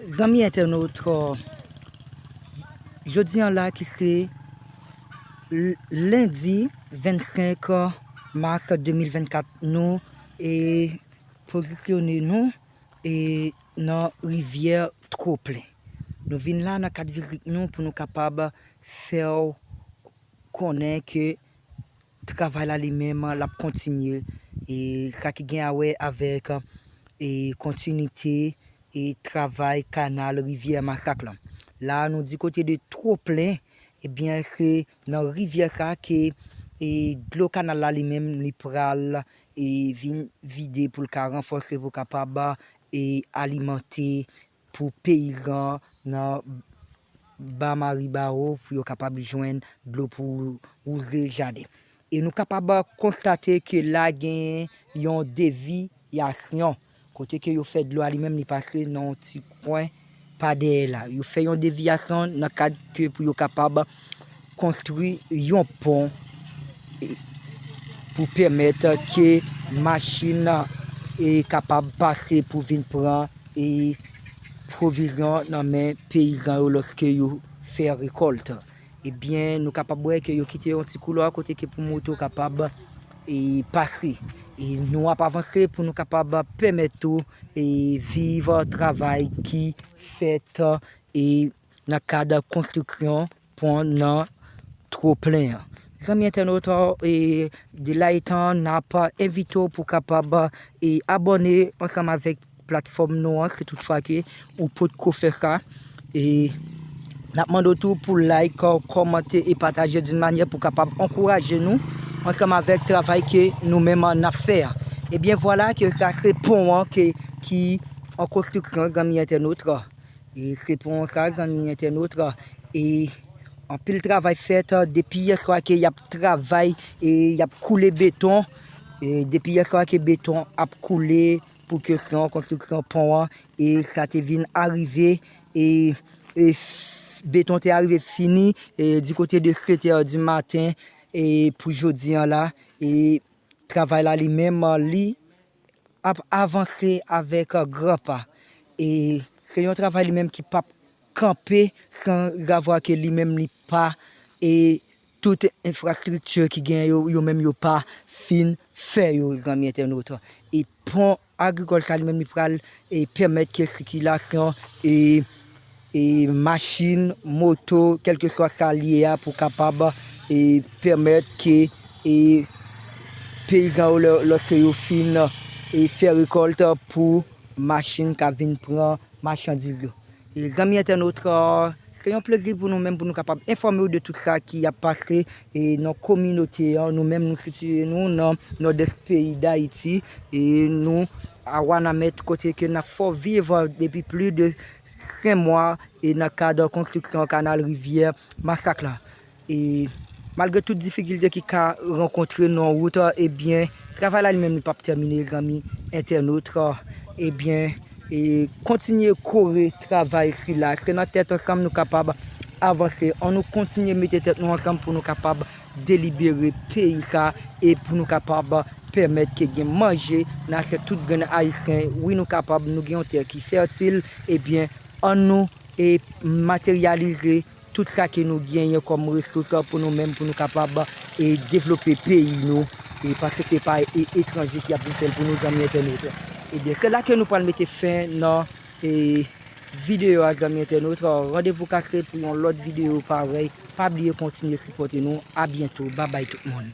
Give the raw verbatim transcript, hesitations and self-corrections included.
Zanmi entènot, jodi an la ki se l- lendi vennsenk mas de mil vennkat, nou e pozisyone nou e nan rivyè Twoplen. Nou vin la nan kad vizit nou pou nou kapab fè w konnen ke travay la li menm l ap kontinye, e sa ki gen a wè avèk e kontinite e travay kanal rivyè Masak lan. La nou di kote de Twoplen, ebyen se nan rivyè sa ke e dlo kanal la li menm li pral e vin vide pou l ka ranfòse pou kapab e alimante pou peyizan nan Ba Maribawo pou yo kapab jwenn dlo pou wouze jaden. E nou kapab konstate ke la gen yon deviyasyon kote ke yo fè dlo a li menm li pase nan yon ti kwen pa dèyè la. Yo fè yon deviyasyon nan kad ke pou yo kapab konstwi yon pon e pou pèmèt ke machin e kapab pase pou vin pran e pwovizyon nan men peyizan yo lòske yo fè rekòlt. Ebyen, nou kapab wè ke yo kite yon ti koulwa kote ke pou moto kapab e pase. E nou ap avanse pou nou kapab pèmèt tou e viv travay ki fèt e nan kad konstriksyon pon nan Twoplen an. Zanmi entènot, e, de la etan, n ap envite w pou kapab e abòne ansanm avèk platfòm nou an, si toutfwa ke ou potko fè sa. E n ap mande w tou pou like, kòmante e pataje d'une manière pou kapab ankouraje nou ansanm avèk travay ke nou menm n ap fè a. Ebyen vwala ke sa se pon an ke, ki an konstriksyon, zanmi entènot. E se pon sa, zanmi entènot, e anpil travay fèt, depi yè swa ke y ap travay e y ap koule beton. E depi yè swa ke beton ap koule pou kesyon konstriksyon pon an, e sa te vin arive, e, e f- beton te arive fini e di kote de sèt è di maten e pou jodi an la, e travay la li menm li ap avanse avèk gran pa. E se yon travay li menm ki p ap kanpe sanzavwa ke li menm li pa, e tout enfrastrikti ki gen yo, yo menm yo pa fin fè yo, zanmi entènot. E pon agrikòl sa li menm li pral e pèmèt ke sikilasyon e e machin, moto, kèlkeswa sa l ye a, pou kapab e pèmèt ke e peyizan yo, lè- lòske yo fin e fè rekòlt, pou machin ka vin pran machandiz yo. E zanmi entènot, se yon plezi pou nou menm pou nou kapab enfòme w de tout sa ki ap pase e nan kominote an. Nou menm nou sitiye nou nan nòdès peyi Dayiti, e nou a Wanament, kote ke n ap fè w viv depi plis de senk mwa e nan kad konstriksyon kanal rivyè Masak la. E malgre tout difikilte ki ka rankontre nou an wout, ebyen travay la li menm li p ap tèmine, zanmi entènot. Ebyen e kontinye kore travay sila, se nan tèt ansanm nou kapab avanse. Ann nou kontinye mete tèt nou ansanm pou nou kapab delibere peyi sa e pou nou kapab pèmèt ke gen manje nan asyèt tout grenn ayisyen. Wi, nou kapab, nou gen yon tè ki fètil, ebyen ann nou e materyalize tout sa ke nou genyen kòm resous pou nou menm, pou nou kapab e devlope peyi nou, e paske se pa e etranje ki ap vin fè l pou nou, zanmi entènot. Ebyen se la ke nou pral mete fen nan e videyo a, zanmi entènot. Randevou kase pou yon lòt videyo parèy. Pa bliye kontinye sipòte nou. A byento. Babay tout moun.